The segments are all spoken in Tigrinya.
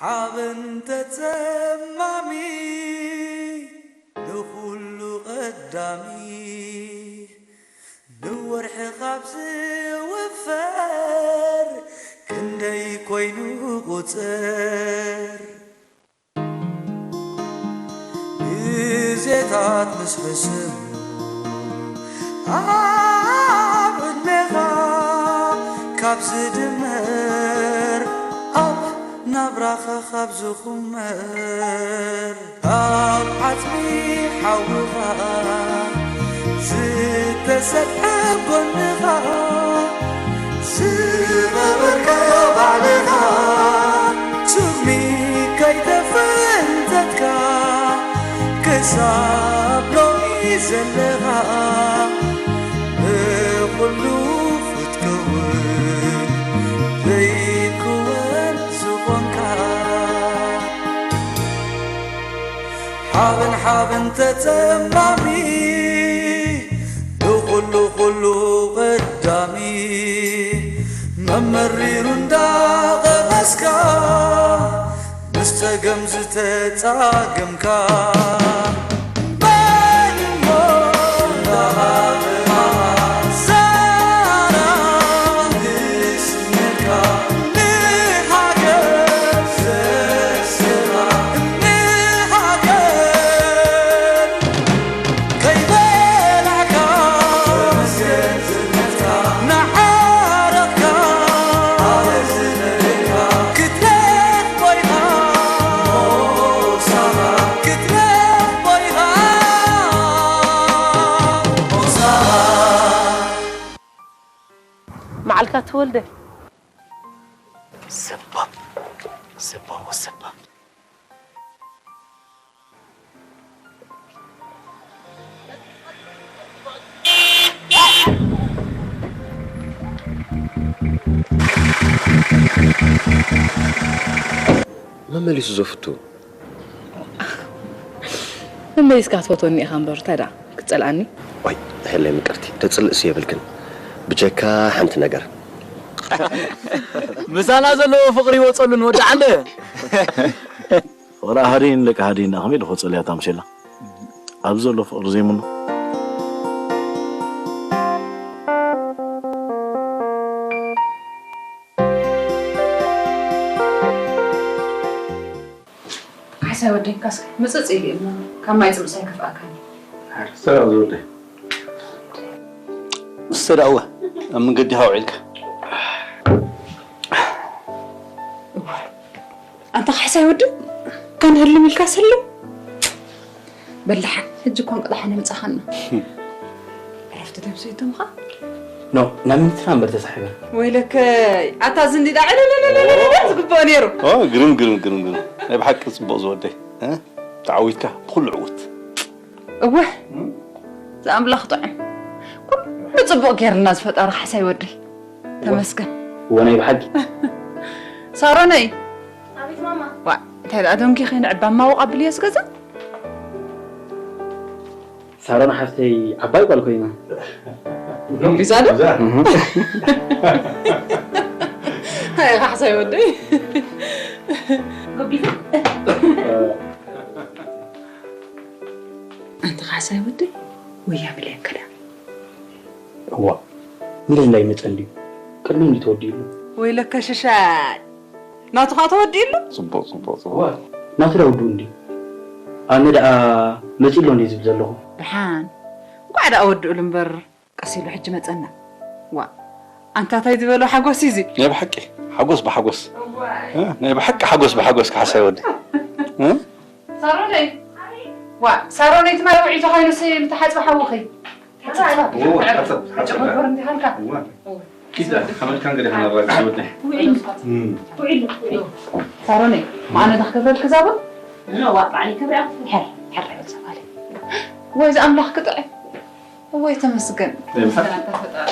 ዓብን ተጸማሚ ንኹሉ ቀዳሚ ንወርሒ ካብ ዝውፈር ክንደይ ኮይኑ ቁጽር ግዜታት ምስ ሕስብ ኣብ ዕድሜኻ ካብ ዝድመር ኣብ ናብራኻ ካብ ዝኹመር ኣብ ዓጽሚ ሓውኻ ዝተሰፍሐ ጎንኻ ዝቐበርካዮ ባዕልኻ ሱሚ ከይተፈንተትካ ክሳብ ሎሚ ዘለኻ ብኹሉ ክትከውን ዘይክወን ዝኾንካ ሓበን ሓበን ተጸማሚ ንኹሉ ኩሉ ቀዳሚ መመሪሩ እንዳቐመስካ ምስ ጸገም ዝተጻገምካ መዓልካ ተወልደ። ሰባብ፣ ሰባብ ወሰባብ። መመሊሱ ዘፍቱ። መመሊስካ ትፈትወኒ ኢኻ እምበር፣ እንታይ ደኣ ክትጸልኣኒ? ዋይ፣ ሄለይ ምቅርቲ፣ ተጽልእሲ የብልክን። ብጀካ ሓንቲ ነገር። ምሳና ዘለዎ ፍቕሪ ይወጸሉ ንወዲ ዓለ። ወላ ሃዲን ደቂ ሃዲን ከመይ ኢሉ ክወጸሉ እያ ታምሴላ? ኣብዚ ዘሎ ፍቕሪ ዘይምኖ። ካሕሳይ ወደይ፣ ካስከ ምጽጽ ኢሉ እሞ ካብ ማይ ጽምጽ ኣይከፍኣካን እዩ። ሰላም ዝወደይ። እሰ ደኣ እወ፣ ኣብ መንገዲ ሃው ዒልካ። እወ። ኣንታ ካሕሳይ ወዲ፣ ካን ህልም ኢልካ ሰልም። በላሓ፣ ሕጂ እኮ እንቅልሓ ነምጻኻና። ዕረፍቲ ደብሰይቶም ኸኣ? ኖ፣ ናብ ሚኒስትራ እምበር ተሳሒበን። ወይለከይ፣ ኣታ ዝንዲ ደኣ ዕልልልልልል ዝግብኦ ነይሩ። ኦ፣ ግርም፣ ግርም፣ ግርም፣ ግርም። ናይ ብሓቂ ጽቡቕ ዝወደይ፣ እ? ተዓዊትካ ብኹሉ ዕዉት። እወ፣ እም? ዝኣምላኽ ጥዑም። ኩሉ ጽቡቕ ጌርልና ዝፈጠረ ካሕሳይ ወደይ። ተመስገን። እወ፣ ናይ ብሓቂ። ሳሮነይ። ኣቤት ማማ። ዋ፣ እንታይ ደኣ ደንጊኺ ንዕባ ማወቕ ኣብልዮ ዝገዛ? ሳሮን ሓፍተይ ዓባይ ጓል ኮይና። ገቢዛ ዶ? እህ። ሃይ፣ ካሕሳይ ወደይ። ገቢዛ? ኣንታ ካሕሳይ ወደይ፣ ወያ ብለየካ ደኣ። እዋ፣ ሚለ እንዳይመጸ እንድዩ። ቅድሚ እንድዩ ተወዲኡሉ። ወይለከ ሽሻይ። ናቱ ኸኣ ተወዲኡሉ? ጽቡቕ፣ ጽቡቕ፣ ጽቡቕ። እዋ፣ ናቱ ደኣ ውዱእ እንድዩ። ኣነ ደኣ መጺኡ ኣሎ እንድየ ዝብል ዘለኹ። ደሓን። እንቋዕ ደኣ ወድኡሉ እምበር፣ ቀስ ኢሉ ሕጂ መጸና። ዋ፣ ኣንታ ታይ ዝበሎ ሓጎስ እዩ እዚ? ናይ ብሓቂ ሓጎስ ብሓጎስ። እዋይ። እ? ናይ ብሓቂ ሓጎስ ብሓጎስ ካሕሳይ ወዲ። እ? ሳሮነይ። ዋ፣ ሳሮነይ፣ እቲ ማይ ውዒ ተኻይኑሲ ምተሓጽበ ሓውኺ። እዎ፣ ሓጸብ፣ ሓጸብ። ጨጎር እንዲኻ ኢልካ። እዎ። እዎ። ኪዳ፣ ሓመድካን ገዲኻ ነራግፍ ወዲ። ውዒሉ። እም። ውዒሉ፣ ውዒሉ። ሳሮነይ፣ ማዕነ ዶ ክገብረልኪ ዛቡን? ኖ፣ ዋ፣ ባዕለይ ክብርያ። ሕር፣ ሕር፣ ሕር፣ ዘባለ። ወይ፣ እዚ ኣምላኽ ክጥዕም። እወይ ተመስገን። ተመስገን ኣንታ ፈጣሪ።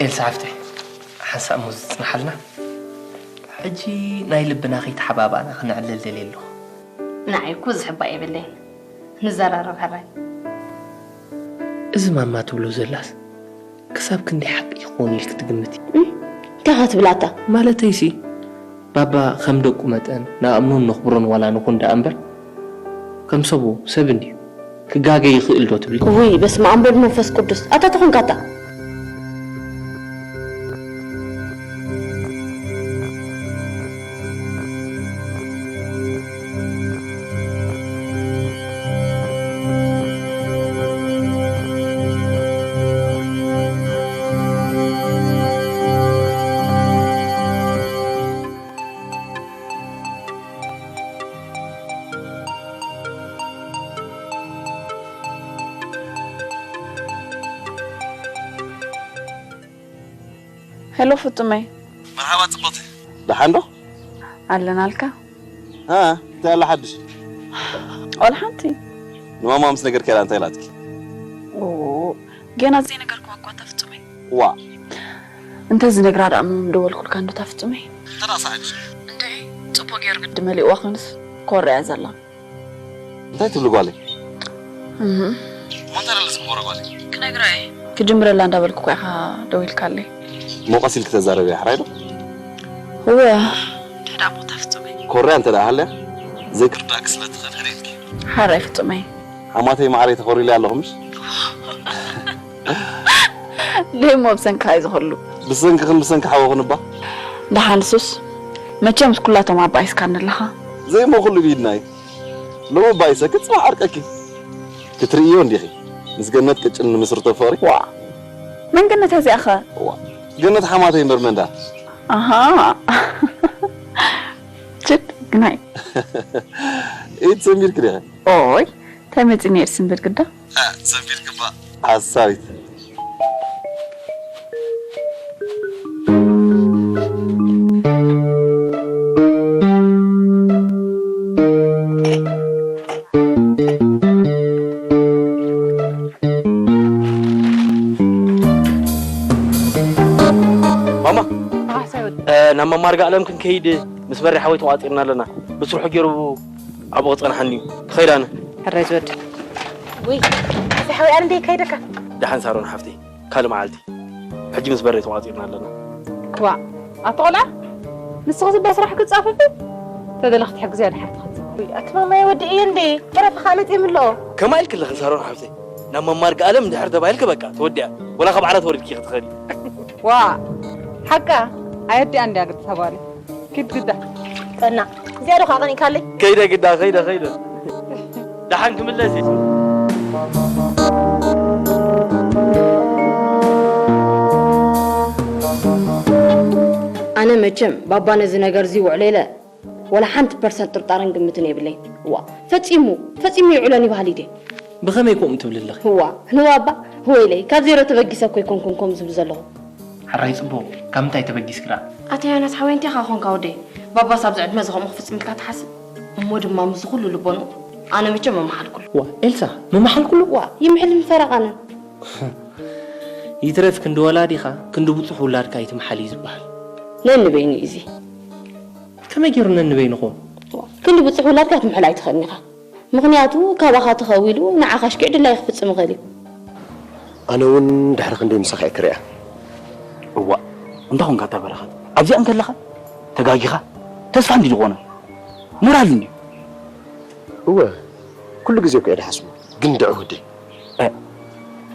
ኤልሳ ሓፍተይ፣ ሓንሳእ እሞ ዝጽንሓልና። ሕጂ ናይ ልብና ከይተሓባባእና ክነዕልል ደልየ ኣለኹ። ንዓይ እኮ ዝሕባእ የብለይን። ንዘራረብ ሕራይ። እዚ ማማ ትብሎ ዘላስ ክሳብ ክንደይ ሓቂ ይኸውን ኢልኪ ትግምቲ? እንታይ ኢኻ ትብላታ? ማለተይሲ ባባ ከም ደቁ መጠን ንኣምኖን ነኽብሮን ዋላ ንኹን ደኣ እምበር ከም ሰቡ ሰብ እንድዩ ክጋገ ይኽእል ዶ ትብሊ? ውይ በስመ ኣብ ወወልድ ወመንፈስ ቅዱስ ኣታ ተኾንካታ ሄሎ ፍጹመይ። መርሓባ ጽቡቕቲ። ደሓን ዶ? ኣለናልካ። አ እንታይ ኣላ ሓድሽ? ወላ ሓንቲ። ንማማ ምስ ነገርክያ እንታይ ኢላትኪ? ኦ ገና ዘይነገርኩዋ እኳ እንታ ፍጹመይ። ዋ እንተ ዝነግራ ደኣ ምደወልኩልካ እንዶ እታ ፍጹመይ። ተራሳዕድ። እንድዒ ጽቡቕ ገይሩ ግዲ መሊእዋ ክንስ ኮርያ ዘላ። እንታይ ትብሊ ጓለይ? እህ እሞ እንታይ ደለስ ክገብሮ ጓለይ? ክነግራ እየ ክጅምረላ እንዳበልኩ እኳ ኢኻ ደዊልካለይ። ሞቐስ ኢልኪ ተዛረቢ ሕራይ ዶ? እወ እንድሕር ደኣ ሞታ ፍጹመይ። ኮርያ እንተ ደኣ ሃልያ ዘይክርዳእኪ ስለ ትኽእል ሕሪልኪ። ሓራይ ፍጹመይ። ሓማተይ ማዕረይ ተኾሪለይ ኣለኹ ምሽ? ደሞ ብሰንካ እዩ ዝኽሉ። ብሰንክኽን ብሰንኪ ሓወኽን እባ። ደሓን ሱስ መቸምስ ኩላቶም ኣባኢስካኒ ኣለኻ። ዘይሞ ኩሉ ብኢድና እዩ። ሎሚ ባይሰኪ ጽባሕ ዓርቀኪ ክትርእዮ እንዲኺ ምስ ገነት ቅጭን ንምስርቶ ፍቕሪ። ዋ መን ገነት እዚኣኸ? ዋ ገነት ሓማተይ እምበር መንዳ። ኣሃ ችድ ግናይ ኢድ ሰሚርክ ዲኸ? ኦይ ተመጺ ነይር ስንብል ግዳ። ሰንቢድ ግባ ሓሳዊት። ማማ ናብ መማርጋ ኣለም ክንከይድ ምስ በሪ ሓወይ ተቋፂርና ኣለና ብስርሑ ገይሩ ኣብኡ ክፀንሓኒ እዩ ክኸይድ ኣነ ሕራይ ዝወድ ውይ እዚ ሓወይ ኣነ እንደ ይካይደካ ደሓን ሳሮን ሓፍተይ ካልእ መዓልቲ ሕጂ ምስ በረይ ተቋፂርና ኣለና ዋ ኣቲ ቆልዓ ንስኺ ዝባ ስራሕ ክትፃፈፊ ተደለኽ ትሕግዝያ ድሓር ትኸፅ ኣቲ ማማየ ወዲ እየ እንደ ተረፈ ከዓ መፅእ ምልኦ ከማይ ኢልክለኺ ሳሮን ሓፍተይ ናብ መማር ገኣለም እንድሕር ተባሂልኪ በቃ ተወዲኣ ወላ ካብ ዓራት ወሪድኪ ክትኸዲ ዋ ሓቃ ኣየዲኣ እንድያ ግዲ ተባለ ኪድ ግዳ ቀና እዚኣ ዶ ከዓ ቀኒእካለይ ከይደ ግዳ ከይደ ከይደ ደሓን ክምለስ እዩ ኣነ መቸም ባባ ነዚ ነገር እዚ ውዕሎ ኢለ ወላ ሓንቲ ፐርሰንት ጥርጣረን ግምትን የብለይን እዋ ፈፂሙ ፈፂሙ ይውዕሎን ይበሃል ኢደ ብኸመይ ከምኡ ትብሊ ኣለኺ እዋ ንባባ ወይለይ ካብ ዜሮ ተበጊሰ እኮ ኣይኮንኩን ከምኡ ዝብሊ ዘለኹ ሓራይ ጽቡቕ ካብ ምንታይ ተበጊስኪ ደኣ? ኣታ ዮናስ ሓወይ እንታይ ኢኻ ኾንካ ወደይ? ባባስ ኣብዚ ዕድመ እዚ ከምኡ ክፍጽም ኢልካ ትሓስብ? እሞ ድማ ምስዚ ኩሉ ልቦንኡ ኣነ መቸም መመሓልኩሉ። ዋ ኤልሳ መመሓልኩሉ? ዋ ይምሕል ምፈረቓነ። ይትረፍ ክንዲ ወላዲኻ ክንዲ ብጹሕ ውላድካ ኣይትምሓል እዩ ዝበሃል። ነንበይኑ እዩ እዚ። ከመይ ገይሩ ነንበይኑ ኾን? ክንዲ ብጹሕ ውላድካ ክትምሕል ኣይትኽእልን ኢኻ። ምኽንያቱ ካባኻ ተኸዊሉ ንዓኻ ኣሽኪዕ ድላዩ ክፍጽም ይኽእል እዩ። ኣነ እውን ድሕሪ ክንደይ ምሳኻ እየ ክሪኣ። እዋእ እንታይ ኾንካ ኣታ በረኸት ኣብዚኣ እንከለኻ ተጋጊኻ ተስፋ እንድዩ ዝኾነ ሞራል እንድዩ። እወ ኩሉ ግዜ እኮ እየ ድሓስቦ ግን ድዑ ወደይ።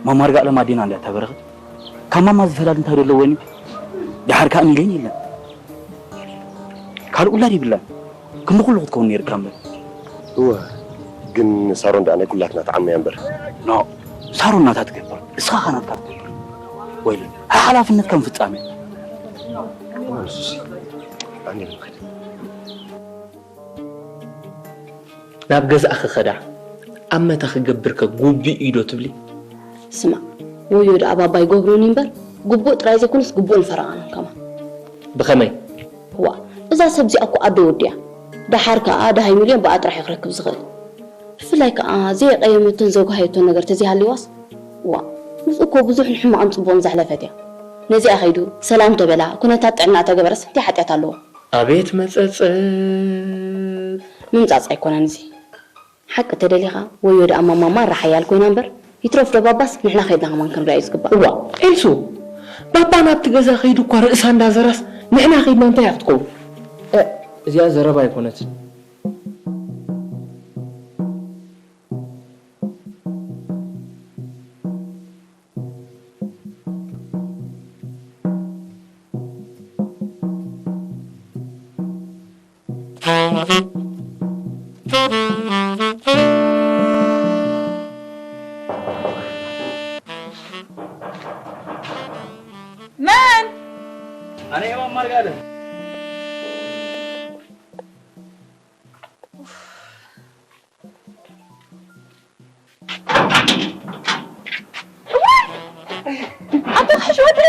ማማ ርጋእ ለማዲና እንድያ እታ በረኸት ካብ ማማ ዝፈላሊ እንታይ ዶ ኣለወኒ ድሓር ከኣ ሚልዮን የለን። ካልእ ውላድ የብላን። ክንዲ ኩሉ ክትከውን ነይርካ እምበር። እወ ግን ሳሮን ደኣ ናይ ኩላትና ትዓሙ እያ እምበር። ኖእ ሳሮን ናታ ትገብር እስኻ ኸ ናትካ ትገብር። ወይለይ ሓላፍነትካ ምፍጻም እያ። እወ ንሱስ ኣነ እየ ልምኸድ። ናብ ገዝኣ ክኸዳ ኣመታ ክገብርከ ጉቡእ እዩ ዶ ትብሊ? ስማዕ ወዮ ደኣ ባባ ይገብሩኒ እምበር ግቡእ ጥራይ ዘይኮነስ ግቡእ ንፈረቓኖም ከማን። ብኸመይ? እዋ እዛ ሰብ እዚኣ እኮ ኣደ ወዲ እያ። ደሓር ከኣ ደሃይ ሚልዮን ብኣ ጥራሕ እዩ ክረክብ ዝኽእል። ብፍላይ ከኣ ዘየቐየመቶን ዘጉሃየቶን ነገር ተዘይሃልዩዋስ እዋ ምስኡ እኮ ብዙሕ ንሕማቕን ጽቡቕን ዘሕለፈት እያ። ነዚኣ ከይዱ ሰላም ተበላ ኩነታት ጥዕናኣ ተገበረስ እንታይ ሓጥያት ኣለዎ? ኣቤት መጸጸት። ምምጻጽ ኣይኮነን እዚ። ሓቂ ተደሊኻ ወዮ ደኣ ማማ ማራ ሓያል ኮይና እምበር፣ ይትረፍ ዶ ባባስ ንሕና ከይድና ከማን ክንሪኣ እዩ ዝግባእ። እዋ፣ ኤልሱ፣ ባባ ናብቲ ገዛ ከይዱ እኳ ርእሳ እንዳዘራስ ንሕና ከይድና እንታይ እያ ክትከውን? እ፣ እዚኣ ዘረባ ኣይኮነትን። መን? ኣነ እየ ማማ ኣርጋለ። ኣንታ ፍሕሽ ወዲ!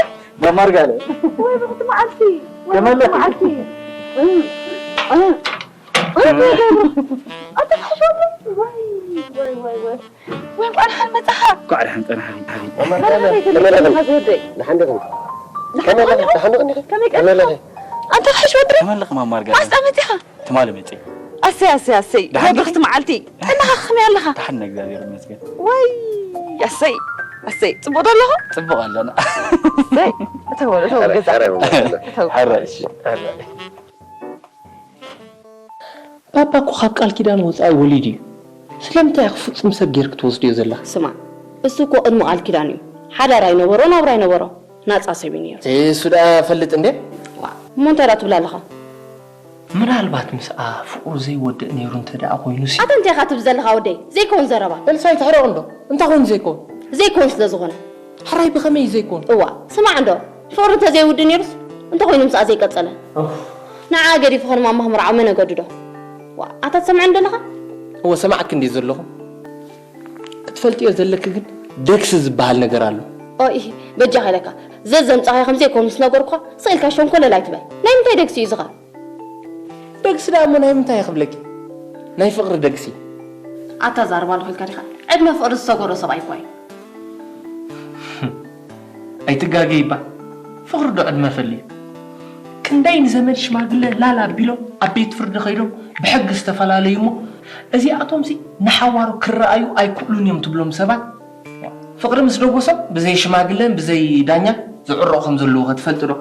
ማማ ኣርጋለ። ወይ ብኽቲ መዓልቲ! ወይ ብኽቲ ተመለኺ። መዓልቲ! ኣንታ ፍሕሽ ወዲ! ወይ፣ ወይ፣ ወይ፣ ወይ። ወይ፣ እንኳዕ ደሓን መጻኻ። እንኳዕ ደሓን ጸናሕኺ፣ ሓቢቢ። መርሓባ ይግለጽ፣ ተመለኺ። ሓዚ ወደይ። ደሓን ዲኺ? ደሓን ዲኺ? ደሓን ዲኺ? ከመይ ቀኒኻ? ተመለኺ። ኣንታ ፍሕሽ ወዲ! ተመለኺ ማማ ኣርጋለ። ማስጣ መጺኻ? ትማሊ መጺ። ኣሰይ፣ ኣሰይ፣ ኣሰይ። ደሓን ወይ ዲኺ? ብኽቲ መዓልቲ። ደሓን። ጥዕናኻ ከመይ ኣለኻ? ደሓን፣ እግዚኣብሔር ይመስገን። ወይ፣ ኣሰይ፣ ኣሰይ። ጽቡቕ ዶ ኣለኹ? ጽቡቕ ኣለና። ኣሰይ። እተው፣ እተው፣ ገዛ። ሕራይ፣ ሕራይ፣ እተው። ሕራይ፣ እሺ። ሕራይ። ባባ እኮ ካብ ቃል ኪዳን ወጻኢ ወሊዱ እዩ። ስለምንታይ ኢኺ ፍጹም ሰብ ጌርኪ ትወስድዮ ዘለኺ? ስማዕ፣ እሱ እኮ ቅድሚ ቃል ኪዳን እዩ። ሓዳር ኣይነበሮ፣ ናብራ ኣይነበሮ። ናጻ ሰብ እዩ ነይሩ። እሱ ደኣ ፈልጥ እንዴ? ዋ፣ እሞ እንታይ ደኣ ትብል ኣለኻ? ምናልባት ምስኣ ፍቕሩ ዘይወድእ ነይሩ እንተ ደኣ ኮይኑሲ? ኣታ እንታይ ኢኻ ትብል ዘለኻ ወደይ? ዘይከውን ዘረባ። ኤልሳ ኣይትሕረቕ እንዶ። እንታይ ኮይኑ ዘይከውን? ዘይከውን ስለ ዝኾነ። ሕራይ ብኸመይ እዩ ዘይኮን? እዋ፣ ስማዕ እንዶ፣ ፍቕሪ እንተዘይውድእ ነይሩስ፣ እንተኾይኑ ምስኣ ዘይቀጸለ። ኡፍ። ንዓ ገዲፉ ኸን ማማ ክምርዓው መን ኣገድዶ? ዋ፣ ኣታ ትሰምዐኒ ዶ ኣለኻ? እወ፣ ሰማዕኪ እንድየ ዘለኹ። ክትፈልጥዮ ዘለኪ ግን፣ ደግሲ ዝበሃል ነገር ኣሎ። ኦይ፣ በጃኻ ኢለካ፣ ዘዘምጻኻዮ ከም ዘይኮኑ ምስ ነገርኩኻ፣ ስቕ ኢልካ ሸንኮለል ኣይትበል። ናይ ምንታይ ደግሲ እዩ እዚ ኸ? ደግሲ ደኣ እሞ ናይ ምንታይ ክብለኪ? ናይ ፍቕሪ ደግሲ። ኣታ ዛረባ ኣለኹ ኢልካ ዲኻ? ዕድመ ፍቕሪ ዝሰገሮ ሰብኣይ እኳ እዩ። ኣይትጋገይ እባ። ፍቕሪ ዶ ዕድመ ፈልዩ? ክንደይ ንዘመድ ሽማግለ ላላ ኣቢሎም ኣብ ቤት ፍርዲ ከይዶም ብሕጊ ዝተፈላለዩ እሞ፣ እዚኣቶምሲ ንሓዋሩ ክረኣዩ ኣይክእሉን እዮም ትብሎም ሰባት፣ ፍቕሪ ምስ ደጎሶም ብዘይ ሽማግለን ብዘይ ዳኛ ዝዕረቑ ከም ዘለዉ ከ ትፈልጢ ዶ?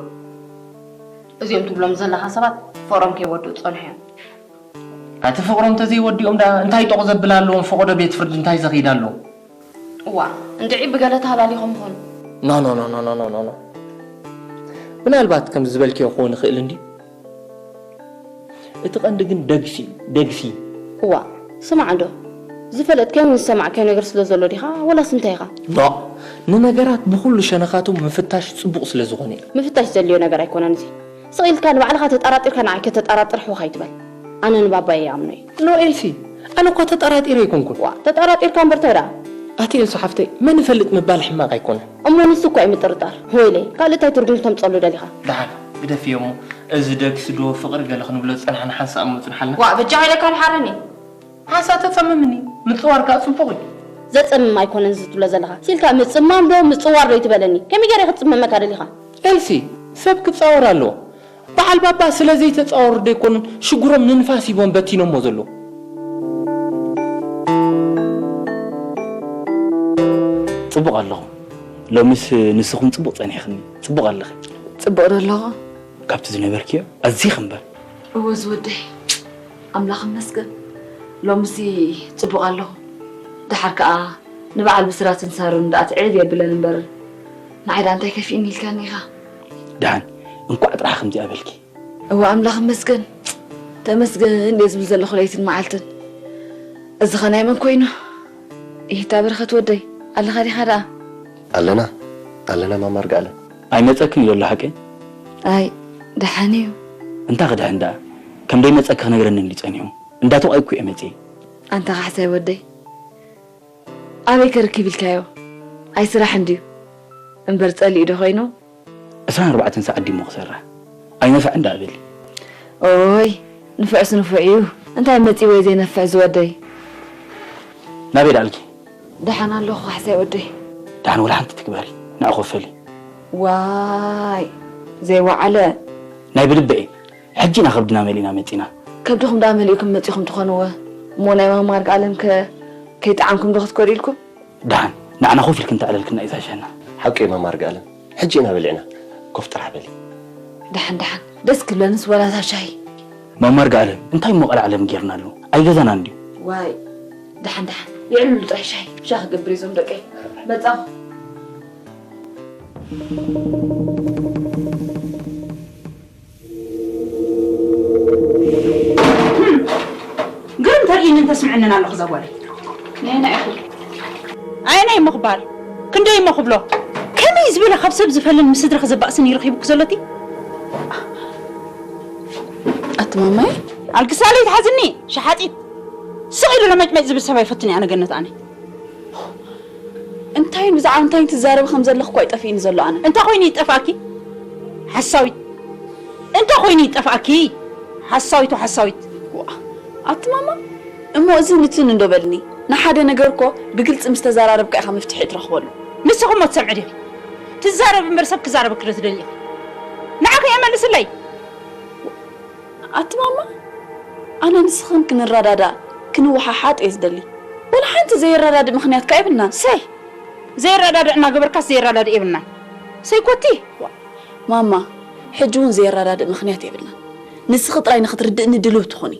እዚኦም ትብሎም ዘለኻ ሰባት ፍቕሮም ከይወድኡ ዝጸንሑ እዮም። ኣቲ ፍቕሮም እንተዘይወዲኦም ደኣ እንታይ ጠቕ ዘብል ኣለዎም? ፈቐዶ ቤት ፍርዲ እንታይ ዘኽይድ ኣለዎም? እዋ፣ እንድዒ ብገለ ተሃላሊኾም ይኾኑ። ኖ፣ ኖ፣ ኖ። ምናልባት ከምዚ ዝበልክዮ ክኾን ይኽእል እንድዩ። እቲ ቀንዲ ግን ደግሲ እዩ፣ ደግሲ። እዋ፣ ስማዕ እንዶ፣ ዝፈለጥካዮን ዝሰማዕካዮ ነገር ስለ ዘሎ ዲኻ ወላስ እንታይ ኢኻ? ኖ፣ ንነገራት ብኹሉ ሸነኻቱ ምፍታሽ ጽቡቕ ስለ ዝኾነ እዩ። ምፍታሽ ዘድልዮ ነገር ኣይኮነን እዚ። ስቕ ኢልካ ንባዕልኻ ተጠራጢርካ ንዓይ ከተጠራጥር ሕውኽ ኣይትበል። ኣነ ንባባየ ይኣምኖ እየ። ኖ ኤልሲ፣ ኣነ እኮ ተጠራጢረ ኣይኮንኩን። ዋ፣ ተጠራጢርካ እምበር እንታይ ደኣ? ኣቲ ኤልሱ ሓፍተይ፣ መን ይፈልጥ ምባል ሕማቕ ኣይኮነን። እሞ ንሱ እኮ እዩ ምጥርጣር። ወይለይ፣ ካልእ እንታይ ትርጉም ክተምጸሉ ደሊኻ? ደሓን፣ ግደፍዮ እሞ፣ እዚ ደግሲ ዶ ፍቕሪ ገለ ክንብሎ ዝጸናሕና ሓንሳእ እሞ ጽንሓልና። ዋ፣ በጃኻ ኢለካ ምሓረኒ። ሓንሳእ ተጸምምኒ፣ ምጽዋር ከኣ ጽቡቕ እዩ። ዘጸምም ኣይኮነን እዚ ትብሎ ዘለኻ። ሲልካ ምጽማም ዶ ምጽዋር ዶ ይትበለኒ? ከመይ ገይረ ክጽመመካ ደሊኻ? ኤልሲ፣ ሰብ ክጻወር ኣለዎ። በዓል ባባ ስለ ዘይተጻወሩ ዶ ኣይኮኑን ሽግሮም ንንፋስ ሂቦም በቲኖሞ ዘለዉ? ጽቡቕ ኣለኹ። ሎምስ ንስኹም ጽቡቕ ጸኒሕክኒ። ጽቡቕ ኣለኺ። ጽቡቕ ዶ ኣለኹ? ካብቲ ዝነበርክዮ ኣዚኺ እምበር። እወ ዝወደይ፣ ኣምላኽ ይመስገን። ሎምሲ ጽቡቕ ኣለኹ። ደሓር ከኣ ንበዓል ብስራትን ሳሮን ደኣ ትዕብ የብለን እምበር፣ ንዓይ ደኣ እንታይ ከፊእኒ ኢልካኒ ኢኻ? ደሓን፣ እንቋዕ ጥራሕ ከምዚኣ በልኪ። እወ ኣምላኽ ይመስገን። ተመስገን እየ ዝብል ዘለኹ ለይትን መዓልትን። እዚ ኸ ናይ መን ኮይኑ? ይታ በረኸት ወደይ፣ ኣለኻ ዲኻ ደኣ? ኣለና፣ ኣለና ማማ ኣርጋለ። ኣይመጸክን እዩ ዘሎ ሓቀይ? ኣይ፣ ደሓን እዩ። እንታይ ክድሕን ደኣ? ከም ደይመጸኪ ክነግረኒ እንዲ ጸኒሑ። እንዳተውኣይኩ እየ መጺኤ። ኣንታ ካሕሳይ ወደይ፣ ኣበይ ከርክብ ኢልካዮ? ኣይ ስራሕ እንድዩ። እምበር ጸሊኡ ዶ ኮይኑ? ዕስራን ኣርባዕተን ሰዓት ዲሞ ክሰርሕ? ኣይነፍዕን ደኣ በሊ። ኦይ፣ ንፍዕስ ንፉዕ እዩ። እንታይ መጺእዎ እዩ ዘይነፍዕ ዝወደይ? ናበይ ደኣ ኣልኪ? ደሓን ኣለኹ ካሕሳይ ወደይ። ደሓን ወላ ሓንቲ ትግበሪ፣ ንዓ ኮፈሊ። ዋይ፣ ዘይወዓለ። ናይ ብልበ እየ። ሕጂ ኢና ከብድና መሊእና መጺና። ከብድኹም ደኣ መሊእኩም መጺኹም ትኾንዎ። እሞ ናይ ማማ ኣርጋኣለም ከ ከይጠዓምኩም ዶ ክትከዱ ኢልኩም? ደሓን ንዓና ኮፍ ኢልክን ተዕለልክና እዩ ዝሕሸና። ሓቁ እዩ ማማ ኣርጋኣለም። ሕጂ ኢና በሊዕና። ኮፍ ጥራሕ በሊ። ደሓን ደሓን። ደስ ክብለንስ ወላ እታ ሻሂ። ማማ ኣርጋኣለም እንታይ እሞ ቀልዓለም ጌርናሉ? ኣይገዛናን ድዩ? ዋይ ደሓን ደሓን። የዕልሉ ጥራሕ ሻሂ። ሻሂ ክገብር እዞም ደቀይ። መጻኹ። ግርም ተርእይኒ እንተስምዐንን ኣለኹ እዛ ጓለይ። ነየናይ ኢኹ? ኣየናይ እሞ ክበሃል? ክንደይ እሞ ክብሎ? ከመይ ዝበለ ካብ ሰብ ዝፈልን ምስ ስድራኺ ዘባእስን እዩ ረኺቡኪ ዘሎ እቲ? ኣቲ ማማይ? ኣልግሳለይ ትሓዝኒ ሸሓጢት። ስቕ ኢሉ ለመጭመጭ ዝብል ሰብ ኣይፈትን እየ ኣነ ገነት ኣነ። እንታይ ብዛዕባ እንታይ ትዛረቢ ከም ዘለኺ እኮ ኣይጠፍእኒ ዘሎ ኣነ። እንታይ ኮይኑ ይጠፍኣኪ? ሓሳዊት። እንታይ ኮይኑ ይጠፍኣኪ? ሓሳዊት ወሓሳዊት። ዋ፣ ኣቲ ማማ፣ እሞ እዚ ንትን እንዶ በልኒ። ንሓደ ነገር እኮ ብግልጺ ምስ ተዛራረብካ ኢኻ መፍትሒ እትረኽበሉ። ንስኺ እሞ ትሰምዒ ዲኺ? ትዛረቢ እምበር ሰብ ክዛረበኪ ዶ ትደልዪ ኢኺ? ንዓኺ እየ መልስለይ። ኣቲ ማማ፣ ኣነ ንስኽን ክንረዳዳእ፣ ክንወሓሓጥ እየ ዝደሊ። ወላ ሓንቲ ዘየረዳድእ ምኽንያት ከ የብልናን። ሰይ! ዘየረዳድእ እናገበርካስ ዘየረዳድእ የብልናን። ሰይ ኮቲ! ዋ፣ ማማ፣ ሕጂ እውን ዘየረዳድእ ምኽንያት የብልናን። ንስኺ ጥራይ ንኽትርድእኒ ድልውቲ ኩኒ።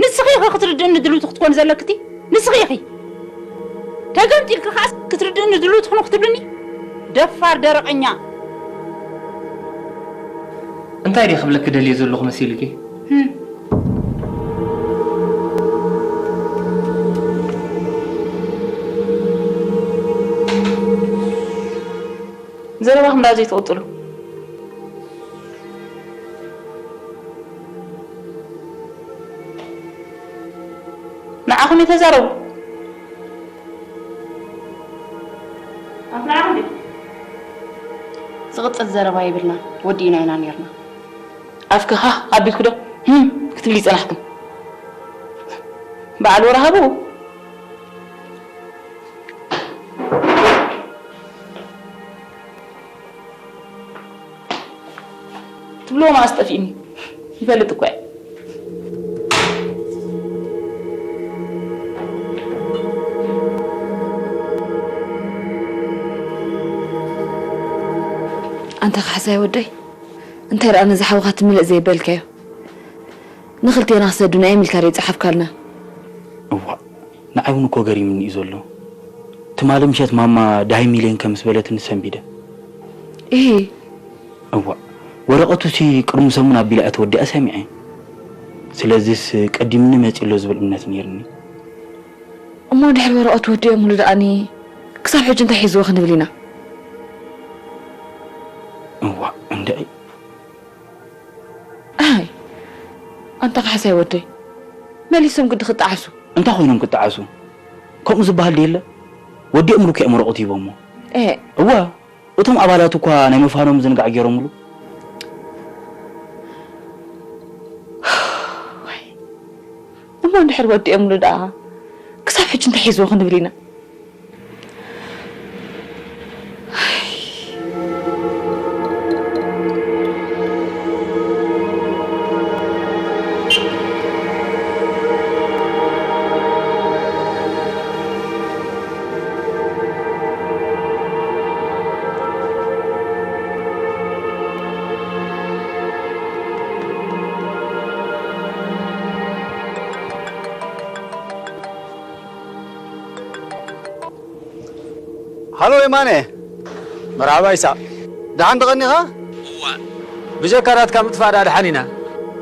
ንስኺ ኢኺ ክትርድእኒ ድልውቲ ክትኮኒ ዘለክቲ። ንስኺ ኢኺ። ተገምጢልኪ ከኣስ ክትርድእኒ ድልውቲ ኩኒ ክትብልኒ? ደፋር ደረቐኛ። እንታይ ድየ ክብለኪ ደልየ ዘለኹ መሲልኪ? ህም። ዘረባኹም ደኣ ዘይትቕጽሉ። ንዓኹም እዩ ተዛረቡ። ኣፍልዓኹም ድዩ? ዝቕጽል ዘረባ የብልና፣ ወዲእና ኢና ኔርና። ኣፍኪ ሃህ ኣቢልኪ ዶ ህም ክትብሊ ጸናሕክን? በዓል ወረ ሃቡ። ትብልዎ መኣስ ጠፊእኒ ይፈልጥ እኮ እየ። ኣንታ ካሕሳይ ወደይ፣ እንታይ ደኣ ነዚ ሓውኻ ትምልእ ዘይበልካዮ? ንኽልቴና ክሰዱና እዮም ኢልካ ዶ ይጸሓፍካልና? እዋእ፣ ንዓይ እውን እኮ ገሪሙኒ እዩ ዘሎ። ትማሊ ምሸት ማማ ደሃይ ሚልዮን ከም ዝበለትኒ ሰንቢደ። እሂ። እዋእ፣ ወረቐቱሲ ቅድሚ ሰሙን ኣቢላ እያ ተወዲኣ ሰሚዐ። ስለዚስ ቀዲምኒ መጺኡ ኣሎ ዝብል እምነት ነይርኒ። እሞ ድሕሪ ወረቐቱ ወዲኦምሉ ደኣኒ ክሳብ ሕጂ እንታይ ሒዝዎ ክንብል ኢና? እዋእ፣ እንድዒ። ኣይ፣ ኣንታ ካሕሳይ ወደይ፣ መሊሶም ግዲ ክጠዓሱ። እንታይ ኮይኖም ክጠዓሱ? ከምኡ ዝበሃል ድየለ? ወዲኦምሉ እኮ እዮም ወረቐቱ ሂቦሞ። ኤ። እወ፣ እቶም ኣባላት እኳ ናይ ምፋኖም ዝንጋዕ ገይሮምሉ። ወይ፣ እሞ እንድሕር ወዲኦምሉ ደኣ፣ ክሳብ ሕጂ እንታይ ሒዝዎ ክንብል ኢና? ሃሎ የማነ። መርሓባ ይሳቕ። ደሓን ዶ ቀኒኻ? እዋ። ብጀካ ናትካ ምጥፋእ ደኣ ደሓን ኢና።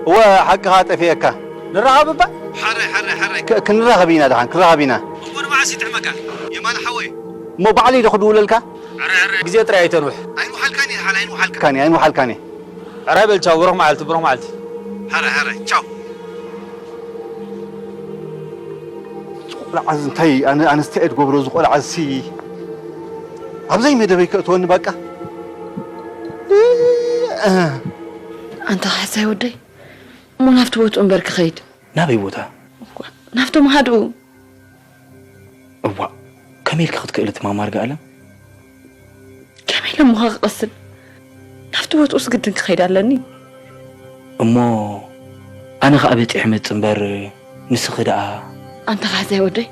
እወ፣ ሓቅኻ ጠፊኤካ። ንራኸብ እባ? ሓራይ፣ ሓራይ፣ ሓራይ። ክ-፣ ክንራኸብ ኢና ደሓን፣ ክንራኸብ ኢና። እሞ ንመዓስ ይጥዕመካ? የማነ ሓወይ። እሞ ባዕለይ ዶ ክድውለልካ? ሓራይ፣ ሓራይ። ግዜ ጥራይ ኣይተንውሕ። ኣይንውሓልካን እየ ደሓን፣ ኣይንውሓልካን። ኣይንውሓልካን እየ። ሕራይ በል ቻው፣ ብሩኽ መዓልቲ፣ ብሩኽ መዓልቲ። ሕራይ፣ ሕራይ፣ ቻው። እዚ ቆልዓ እዚ እንታይ ኣነ-፣ ኣነስተይ እየ ዝገብሮ፣ እዚ ቆልዓ እዚ ኣብዘይ መደበይ ከእትወኒ በቃ። ኣንታ ካሕሳይ ወደይ፣ እሞ ናብቲ ቦትኡ እምበር ክኸይድ። ናበይ ቦታ? ናብቶም ኣሃድኡ። እዋእ፣ ከመይ ኢልኪ ክትክእሊ እቲ ማማ ኣርጋኣለም? ከመይ ኢለ እሞ ክቕስን? ናብቲ ቦትኡስ ግድን ክኸይድ ኣለኒ። እሞ ኣነ ኸኣ በጺሐ መጽእ እምበር፣ ንስኺ ደኣ ኣንታ ካሕሳይ ወደይ፣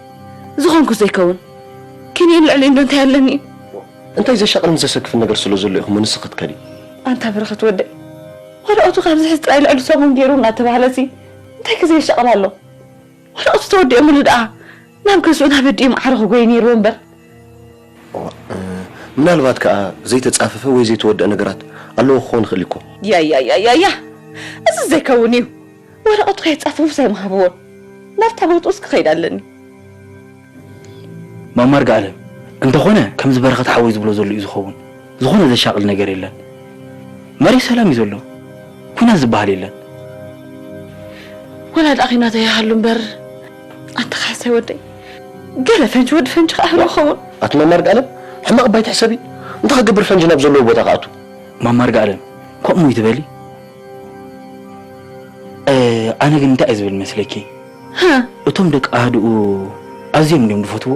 ዝኾንኩ ዘይከውን። ክንየን ልዕሊ እንዶ እንታይ ኣለኒ እዩ? እንታይ ዘሻቕልን ዘሰክፍን ነገር ስለ ዘሎ ኢኹም ንስኺ ክትከዲ? ኣንታ በረኸት ወደይ፣ ወረቐቱ ካብዚ ሕዚ ጥራይ ልዕሊ ሰሙን ገይሩ እናተባህለሲ እንታይ ከ ዘየሻቕል ኣሎ? ወረቐቱ ተወዲኦምሉ ደኣ ናብ ገዝኡ ናብ ኣዲኡ ማዕረ ክጎይ ነይርዎ እምበር። እዋ፣ እ፣ ምናልባት ከኣ ዘይተጻፈፈ ወይ ዘይተወደአ ነገራት ኣለዎ ክኸውን ይኽእል እዩ እኮ። ያያያያያ፣ እዚ ዘይከውን እዩ። ወረቐቱ ከይጻፈፉስ ኣይምሃብዎን። ናብታ ቦትኡስ ክኸይድ ኣለኒ። ማማ እርጋኣለም፣ እንተኾነ ከምዚ በረኸት ሓወይ ዝብሎ ዘሎ እዩ ዝኸውን። ዝኾነ ዘሻቕል ነገር የለን። መሬት ሰላም እዩ ዘሎ። ኲናት ዝበሃል የለን። ወላ ደኣ ኺናት ኣይሃሉ እምበር፣ ኣንታ ካሕሳይ ወደይ፣ ገለ ፈንጂ ወዲ ፈንጂ ከኣ ህሉ ይኸውን። ኣቲ ማማ እርጋኣለም፣ ሕማቕ እባ ኣይትሕሰቢ። እንታይ ክገብር ፈንጂ ናብ ዘለዎ ቦታ ክኣቱ? ማማ እርጋኣለም፣ ከምኡ እዩ ትበሊ? እ፣ ኣነ ግን እንታይ እየ ዝብል መስለኪ? ሃ? እቶም ደቂ ኣህድኡ ኣዝዮም ድዮም ዝፈትዎ?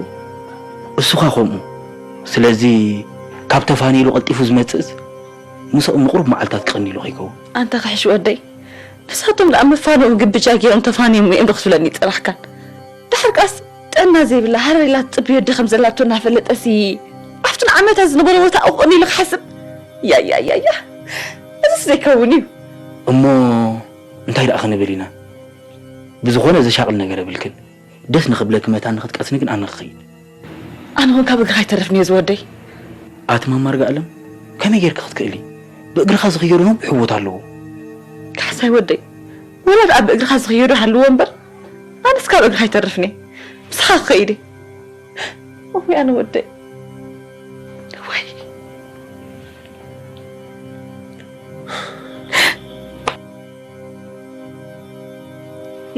እሱኻ ከምኡ። ስለዚ ካብ ተፋንይሉ ቀልጢፉ ዝመጽእስ ምስኦም ንቑሩብ መዓልታት ክቕኒ ኢሉ ከይከውን። ኣንታ ክሕሽ ወደይ፣ ንሳቶም ደኣ መፋንዮም ግብጃ ገይሮም ተፋንዮም እዮም ዶ ክትብለኒ ይጸናሕካን? ደሓር ከኣስ ጥዕና ዘይብላ ሃረር ኢላ ትጽበዮ ኣደ ከም ዘላቶ እናፈለጠሲ ኣብቲ ንዓመታት ዝነበሮ ቦታ እቕኒ ኢሉ ክሓስብ? ያያያያ፣ እዚስ ዘይከውን እዩ። እሞ እንታይ ደኣ ክንብል ኢና? ብዝኾነ ዘሻቕል ነገር የብልክን። ደስ ንኽብለኪ መታን ንኽትቀስኒ ግን ኣነ ክኸይድ። ኣነ እውን ካብ እግርኻ ኣይተርፍን እየ ዝወደይ። ኣቲ ማማ እርጋኣለም፣ ከመይ ጌርኪ ክትክእሊ? ብእግርኻ ዝኽየዱ ነዊሕ ህይወት ኣለዎ። ካሕሳይ ወደይ፣ ወላ ደኣ ብእግርኻ ዝኽየዱ ሃልዎ እምበር፣ ኣነስ ካብ እግርኻ ኣይተርፍን እየ። ምሳኻ ክኸይድ እየ። እውይ ኣነ ወደይ። እወይ።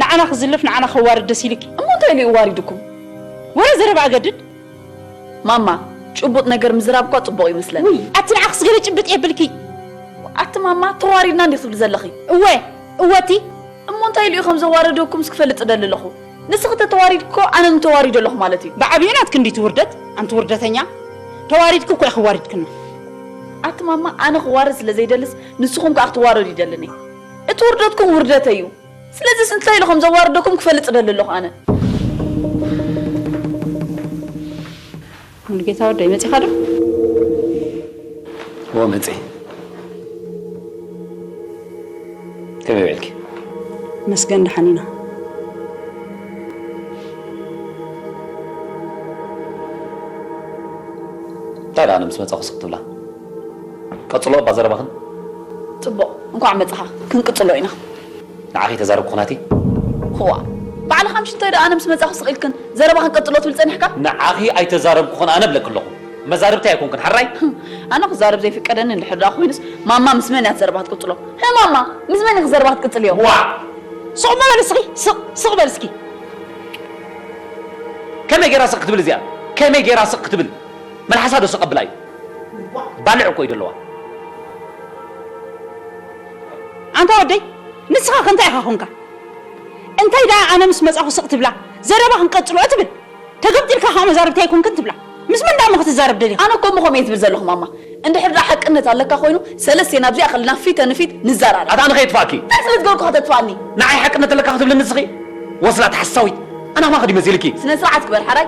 ንዓና ክዝልፍ ንዓና ከዋርድ ደስ ኢልኪ። እሞ እንታይ ኢሉ እዩ ዋሪድኩም? ወረ ዘረባ ኣገድድ። ማማ፣ ጭቡጥ ነገር ምዝራብ እኳ ጽቡቕ ይመስለኒ። ውይ፣ ኣቲ ንዓኽስ ገለ ጭብጥ የብልኪ። ኣቲ ማማ፣ ተዋሪድና እንዲኽ ትብሊ ዘለኺ? እወ፣ እወ እቲ። እሞ እንታይ ኢሉ እዩ ከም ዘዋረደኩምስ ክፈልጥ እደሊ ኣለኹ። ንስኺ ተተዋሪድኪ እኮ ኣነ እውን ተዋሪደ ኣለኹ ማለት እዩ። ብዓብዩ ናትኪ እንድዩ እቲ ውርደት፣ ኣንቲ ውርደተኛ። ተዋሪድኪ እኮ ኢኺ ዋሪድክና። ኣቲ ማማ፣ ኣነ ክዋረድ ስለ ዘይደልስ ንስኹም ከኣ ክትዋረዱ ይደልን እየ። እቲ ውርደትኩም ውርደተይ እዩ። ስለዚስ እንታይ ኢሉ ከም ዘዋርደኩም ክፈልጥ እደሊ ኣለኹ ኣነ። ሙሉጌታ ወደይ፣ መጺኻ ዶ? እወ፣ መጺኤ። ከመይ ውዒልኪ? መስገን፣ ደሓን ኢና። እንታይ ደኣ ኣነ ምስ መጻኹ ስቕ ትብላ? ቀጽሎ እባ ዘረባኽን። ጽቡቕ፣ እንኳዕ መጻኻ። ክንቅጽሎ ኢና። ንዓኺ ተዛረብኩ ናቲ? ክዋ፣ ባዕልኻ ምሽ እንታይ ደኣ ኣነ ምስ መጻኹ ስቕ ኢልክን ዘረባኽን ቀጽሎ ትብል ጸኒሕካ? ንዓኺ ኣይተዛረብኩኽን ኣነ እብለኪ ኣለኹ። መዛርብተይ ኣይኮንክን፣ ሓራይ? ኣነ ክዛረብ ዘይፍቀደኒ እንድሕር ደኣ ኮይኑስ፣ ማማ ምስ መን እያ እቲ ዘረባ ክትቅጽሎ? ህ ማማ፣ ምስ መን ኢኺ ዘረባ ክትቅጽልዮ? ዋእ! ስቕ በል እስኺ፣ ስቕ፣ ስቕ በል እስኪ። ከመይ ጌራ ስቕ ክትብል እዚኣ? ከመይ ጌራ ስቕ ክትብል? መልሓሳ ዶ ስቕ ኣብላ እዩ? ባልዕ እኮ እዩ ዘለዋ። ኣንታ ወደይ፣ ንስኻ ከ እንታይ ኢኻ ኮንካ? እንታይ ደኣ ኣነ ምስ መጻኹ ስቕ ትብላ፣ ዘረባ ክንቀጽሎ ትብል? ተገብጢልካ ከኣ መዛርብቲ ኣይኮንክን ትብላ። ምስ መን ደኣ እሞ ክትዛረብ ደሊኻ? ኣነ እኮ እሞ ከምኡ እየ ዝብል ዘለኹ ማማ። እንድሕር ደኣ ሓቅነት ኣለካ ኮይኑ፣ ሰለስቴና ኣብዚኣ ከለና ፊተ ንፊት ንዘራረብ። ኣታ ኣነ ከየጥፋእኪ? እንታይ ስለ ዝገበርኩ ከተጥፋእኒ? ንዓይ ሓቅነት ኣለካ ክትብልኒ ንስኺ? ወስላት ሓሳዊት። ኣነ ከማኺ ድዩ መሲልኪ? ስነ ስርዓት ግበር ሓራይ።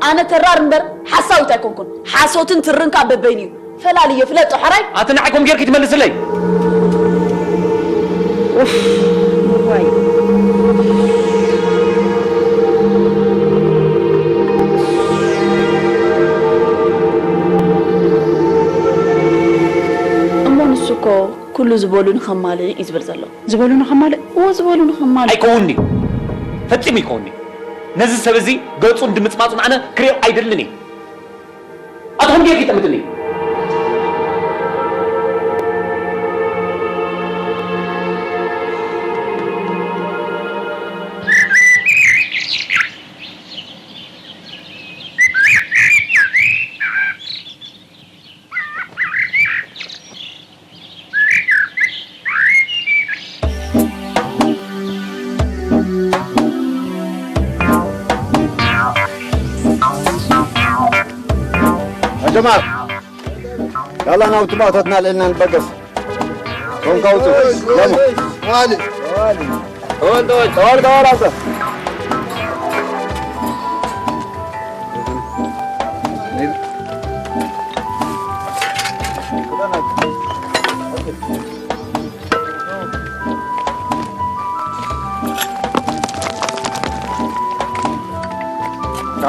ኣነ ተራር እምበር ሓሳዊት ኣይኮንኩን። ሓሶትን ትርን ከኣ በበይኑ እዩ። ፈላልዮ ፍለጦ ሓራይ። ኣቲ ንዓይ ኮም ጌርኪ ትመልስለይ? ኡፍ፣ እዋይ። እሞ ንሱ እኮ ኩሉ ዝበሉኒ ከማልእ እዩ ዝብል ዘሎ። ዝበሉኒ ከማልእ? እዎ፣ ዝበሉኒ ከማልእ። ኣይከውንን'ዩ። ፈጺሙ ኣይከውንን'ዩ። ነዚ ሰብ እዚ ገጹን ድምጽማጹን ኣነ ክርእዮ ኣይደልን እየ። ኣትኹም ጌርኪ ጠምትኒ። ጀማል፣ ያላ ናውቲ ማእቶትና ልዕልና ንበገስ። ቶንካ ውጹ። ለሙ። ተዋል፣ ተዋል፣ ተዋል፣ ተዋል፣ ኣንተ።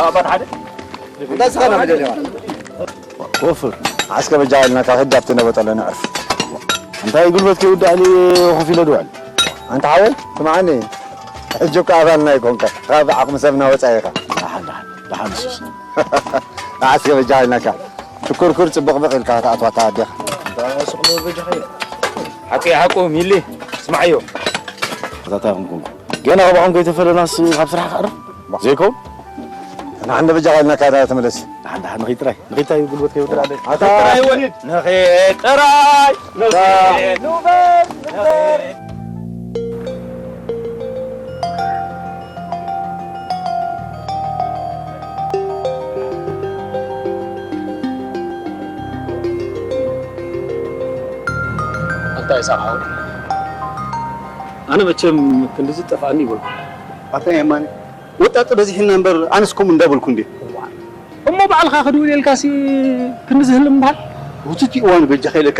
ኣባት ሓደ እንታይ ስኻ መደልያ ወፍር ዓስከ በጃ ኢልናካ ክድ ኣብቲ ነበጠሎ ንዕርፍ እንታይ ጉልበት ከይውዳእ ኮፍ ኢለ ድውዕል ኣንተ ሓወይ ስምዓኒ ሕጂ እኮ ኣባልና ይኮንካ ካብ ዓቕሚ ሰብና ወፃኢ ኢኻ ደሓን ደሓን ደሓን ንሱስ ዓስከ በጃ ኢልናካ ሽኩርኩር ፅብቕብቕ ኢልካ ክትኣትዋታ ኣዴኻ ሓቂ ሓቁ ሚሊ ስማዓዮ ኣታታ ይኹንኩም ገና ካብኹም ከይተፈለናስ ካብ ስራሕ ክዕርፍ ዘይከውን ንሓንደ በጃ ኢልናካ ተመለስ ደሓን ደሓን ንኺድ ጥራይ ንኺድ እንታይ ጉልበት ከይውድእ ኣለ ኣታ ንኺድ ጥራይ ንኺድ ኣንታ ይስሓቕ ሓወይ ኣነ መቸም ክንድዚ ጠፍኣኒ ይበልኩ ኣታ የማነ ወጣጥ በዚሕና እምበር ኣነስ ከምኡ እንዳበልኩ እንዴ እሞ ባዕልኻ ክድውል የልካሲ ክንድዚ ህልም በሃል ውትቲ እዋን በጃ ከይለካ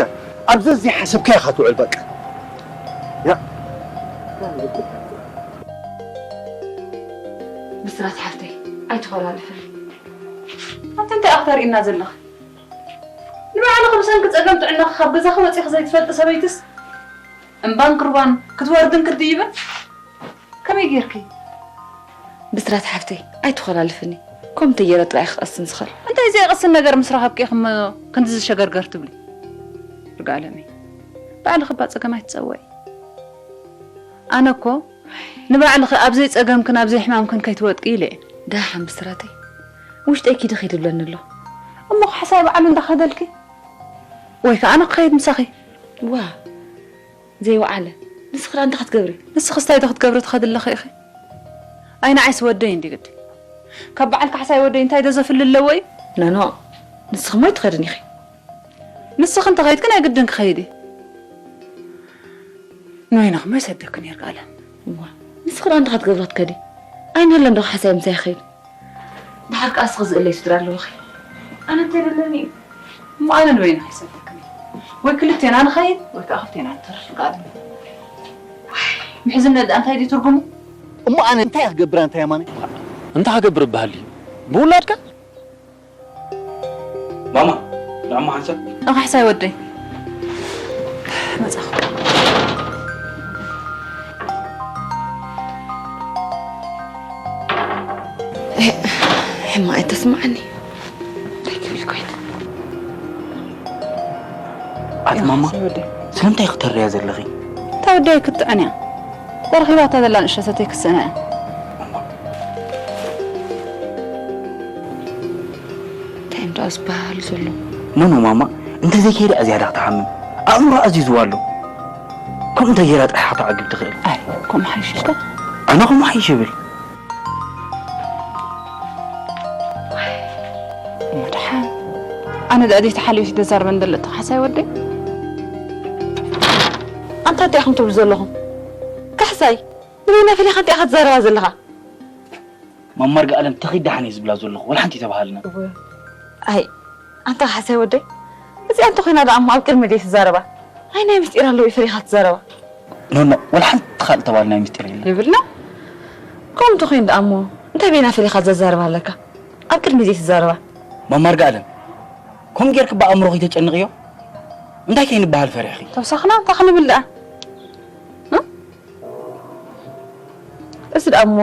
ኣብ ዘዘይሓሰብካዮ ኢኻ ትውዕል በቃ ብስራት ሓፍተይ ኣይትኾላልፍኒ ኣንቲ እንታይ ኣኽተርእና ዘለኻ ንባዕልኺ ብሰንኪ ጸገም ጥዕናኺ ካብ ገዛኺ ወጺኺ ዘይትፈልጢ ሰበይትስ እምባን ቅርባን ክትወርድን ክትድይብን ከመይ ጌርኪ ብስራት ሓፍተይ ኣይትኾላልፍኒ ከምቲ ገይረ ጥራይ ክቐስን ዝኽእል እንታይ ዘይቐስን ነገር ምስ ረኸብኪ ኢኺ እሞ ክንዲ ዝሸገርገር ትብሊ ርጋለመይ ባዕልኺ እባ ጸገም ኣይትጸውዒ ኣነ እኮ ንባዕልኺ ኣብ ዘይጸገምክን ኣብ ዘይሕማምክን ከይትወድቂ ኢለ እየ። ደሓን ብስራተይ ውሽጠይ ኪዲ ኺድ ብለኒ ኣሎ። እሞ ካሕሳይ በዓሉ እንዳኸደልኪ ወይ ከዓ ኣነ ክኸይድ ምሳኺ። ዋ ዘይወዓለ ንስኺ ደኣ እንታይ ክትገብሪ? ንስኺስ እንታይ ዶ ክትገብሪ ትኸዲ ኣለኺ ኢኺ? ኣይ ንዓይስ ወደይ እንዲ ግዲ ካብ በዓል ካሕሳይ ወደይ እንታይ ዶ ዘፍሊ ኣለዎ እዩ? ኖኖ ንስኺ እሞ ኣይትኸድን ኢኺ። ንስኺ እንተኸይድኪ ናይ ግድን ክኸይድ እየ። ንበይንኺሞ ይሰደክን ይርጋለም። እዋ ንስኺ ደኣ እንታይ ክትገብሪ ክትከዲ? ኣይንህለን ዶ ሓሳብ ምሳይ ይኸይድ? ደሓር ከኣ እስኺ ዝእለይ ስድራ ኣለውኺ። ኣነ እንታይ ደለኒ እዩ? እሞ ኣነ ንበይንኺ ይሰደክን እየ። ወይ ክልቴና ንኸይድ ወይ ከኣ ክልቴና ንተርፍ ይርጋለም። ምሕዝነት ደኣ እንታይ ድዩ ትርጉሙ? እሞ ኣነ እንታይ እየ ክገብር ኣንታ የማነ? እንታይ ክገብር እበሃል ድዩ? ብውላድካ? ማማ ንዕሞ ሓንሳብ ኣኻሕሳይ ወደይ መጻኹ ሕማ ኣይተስማዓኒ እንታይ ትብል ኮይነ ኣቲ ማማ ስለምንታይ ክትተርያ ዘለኺ እታ ወደይ ክትጥዕን እያ ተረኺባታ ዘላ ንእሸተተይ ክስእና እያ እንታይ እንዳ ዝበሃል ዘሎ ኖኖ ማማ እንተዘይከይዳ እዚያዳ ክትሓምም ኣእምሮ ኣዚዝዋ ኣሎ ከምኡ እንተ ገይራ ጥራሕ ክትዓግብ ትኽእል ኣይ ከምኡ ሓይሽልካ ኣነ ከምኡ ሓይሽ ይብል መድሓን ኣነ ደኣ ደይ ተሓልዮት ይተዛርበን ዘለቶ ሓሳይ ወደይ ኣንታ እንታይ ኢኹም ትብሉ ዘለኹም ካሕሳይ ንበይና ፈሊኻ እንታይ ኢኻ ትዛረባ ዘለኻ ማማ ርግኣለም ተኺድ ደሓን እየ ዝብላ ዘለኹ ወላ ሓንቲ ኣይተባሃልናን። ኣይ ኣንታ ካሕሳይ ወደይ እዚኣ እንተኾይና ደኣ እሞ ኣብ ቅድሚ ደይ ትዛረባ። ኣይ ናይ ምስጢር ኣለዉ እዩ ፈሊኻ ትዛረባ። ኖኖ ወላ ሓንቲ ካልእ ተባህል ናይ ምስጢር የለን። የብልና። ከምኡ እንተኾይኑ ደኣ እሞ እንታይ በይና ፈሊኻ ዘዛርባ ኣለካ ኣብ ቅድሚ ደይ ትዛረባ። ማማ ርግኣለም ከምኡ ጌርኪ ብኣእምሮኺ ተጨንቕዮ እንታይ ከይንበሃል ፈሪሕኺ። ተውሳኽና እንታይ ክንብል ደኣ። እዚ ደኣ እሞ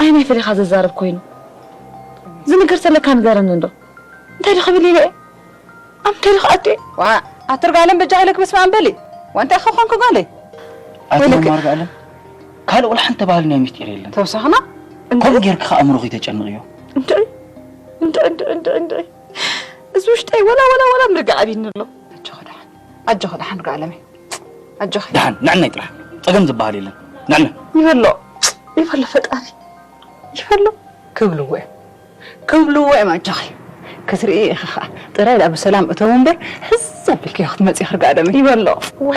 ኣየናይ ፈሊኻ ዘዛርብ ኮይኑ ዝንገር ተለካ ንገረኒ እንዶ እንታይ ዶ ክብል ኢለ እየ ኣብ እንታይ ዶ ክኣቱ እየ ዋ ኣትርጋለም በጃ ኢለክ በስመ ኣም በሊ ዋ እንታይ ኸ ኮንኩ ጓለይ ኣቲ ወይለከ- መማር ጋለም ካልእ ወላ ሓንቲ ተባህል ናይ ምስጢር የለን ተውሳኽና ከምኡ ጌርኪ ከ ኣእምሮኺ ተጨንቕዮ እንድዒ እንድዒ እንድዒ እንድዒ እንድዒ እዚ ውሽጠይ ወላ ወላ ወላ ምርጋዕ ኣቢኒ ኣሎ ኣጆኺ ደሓን ኣጆኺ ደሓን ጋለመይ ኣጆኺ ደሓን ንዕነይ ጥራሕ ጸገም ዝበሃል የለን ንዕነ ይበሎ ይበሎ ፈጣሪ ይበሎ ክብልዎ እዮም ክብልዎ እዮም ኣጆኺ ክትርኢ ኢኺ ኸዓ ጥራይ ደኣ ብሰላም እተው እምበር ሕዝ ኣቢልክዮ ክትመፅኢ ክርጋለመይ ይበሎ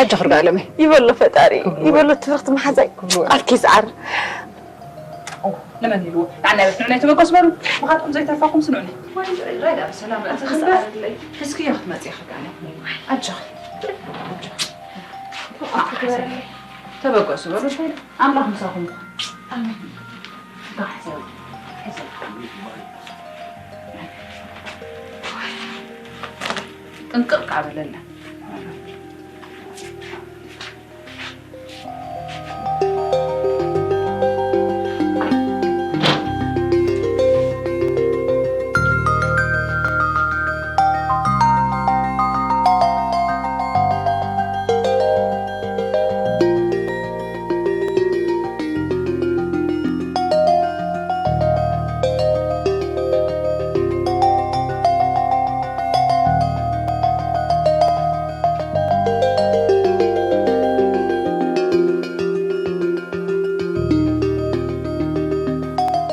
ኣጆኺ ርጋለመይ ይበሎ ፈጣሪ ይበሎ ትብርክቲ መሓዛይ ኣልኪ ዝዓር ንመን ኢልዎ ንዓና ይበትኑ ናይ ተበገስ በሉ ብኻትኩም ዘይተርፋኩም ስምዑኒ ወይ ራይዳ ብሰላም ኣቲ ክበርለይ ሕዝክዮ ክትመፅእ ይኽጋነ ኣጆኺ ተበገሱ በሉ ኣምላኽ ምሳኹም ይኹን ጥንቅቕ ከኣ በለላ።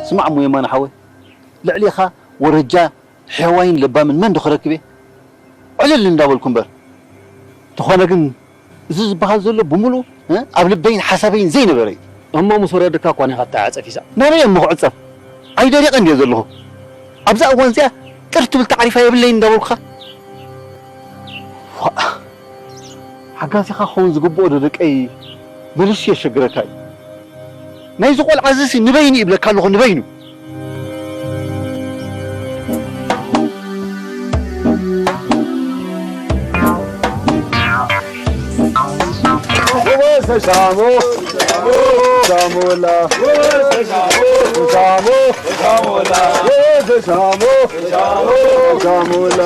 ስማዕ እሞ የማነ ሓወይ፣ ልዕሌኻ ወረጃ ሕያዋይን ለባምን መን ዶ ክረክብ እየ? ዕልል እንዳበልኩ እምበር። እንተኾነ ግን፣ እዚ ዝበሃል ዘሎ ብምሉኡ፣ እ፣ ኣብ ልበይን ሓሳበይን ዘይነበረ እዩ። እሞ ምስ ወረደካ እኳ ኔኻ እታ ዓጸፊዛ። ናበይ እሞ ክዕጸፍ? ኣይደሪቐን ድየ ዘለኹ? ኣብዛ እዋን እዚኣ ቅር ትብል ታዕሪፋ የብለይን እንዳበልኩኻ። ዋእ፣ ሓጋዚኻ ክኸውን ዝግብኦ ዶ ደቀይ መሊሱ የሸግረካ እዩ። ናይዚ ቆልዓ እዚሲ ንበይኑ ይብለካ ኣለኹ፣ ንበይኑ። ጎበዝ ተሻሞ፣ ሻሞላ። ተሻሞ፣ ሻሞላ። ጎበዝ ተሻሞ፣ ሻሞላ።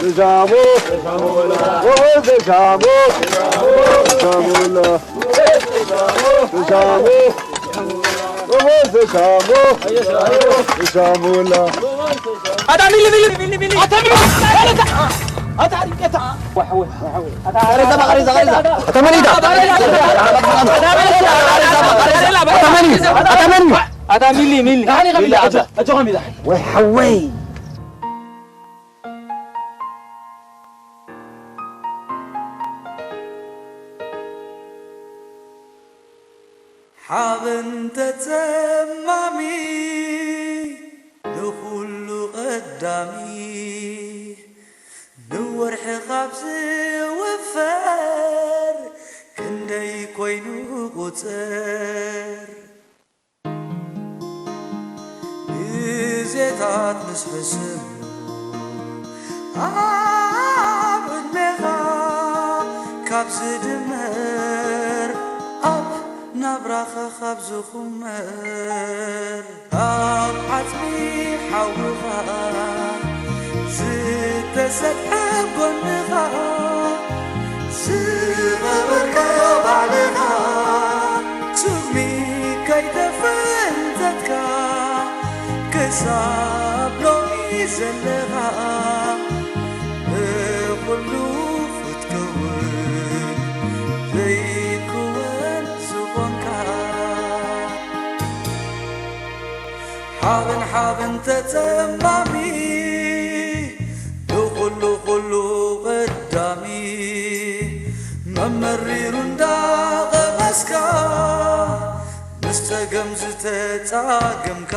ተሻሞ፣ ጎበዝ ተሻሞ፣ ሻሞላ። ተሻሞ፣ ጎበዝ ተሻሞ፣ ሻሞላ። ኣታ ሚሊ፣ ሚሊ፣ ሚሊ፣ ሚሊ። ኣታ ሚሊ፣ ኣታ፣ ኣታ፣ ኣታ፣ ኣታ መን እዩ? ኣታ መን እዩ? ኣታ መን እዩ? ኣታ መን እዩ? ኣታ ሚሊ፣ ሚሊ። ኣጆኻ ሚሊ። ወይ ሓወይ። ሓበን ተጸማሚ ንኹሉ ቀዳሚ፣ ንወርሒ ካብ ዝውፈር ክንደይ ኮይኑ ቁጽር። ግዜታት ምስ ሕስም ኣብ ዕድሜኻ ካብ ዝድመር፣ ኣብ ናብራኻ ካብ ዝኹመር፣ ኣብ ዓጽሚ ሓውኻ ዝተሰብሐ ጎንኻ ዝቐበርካዮ ባዕልኻ፣ ጹግሚ ከይተፈንተትካ ክሳብ ሎሚ ዘለኻ፣ ንኹሉ ክትከውን ዘይክወን ዝኾንካ። ሓበን ሓበን ተጸማሚ ንኹሉ ኩሉ ቀዳሚ፣ መመሪሩ እንዳቐመስካ ምስ ጸገም ዝተጻገምካ፣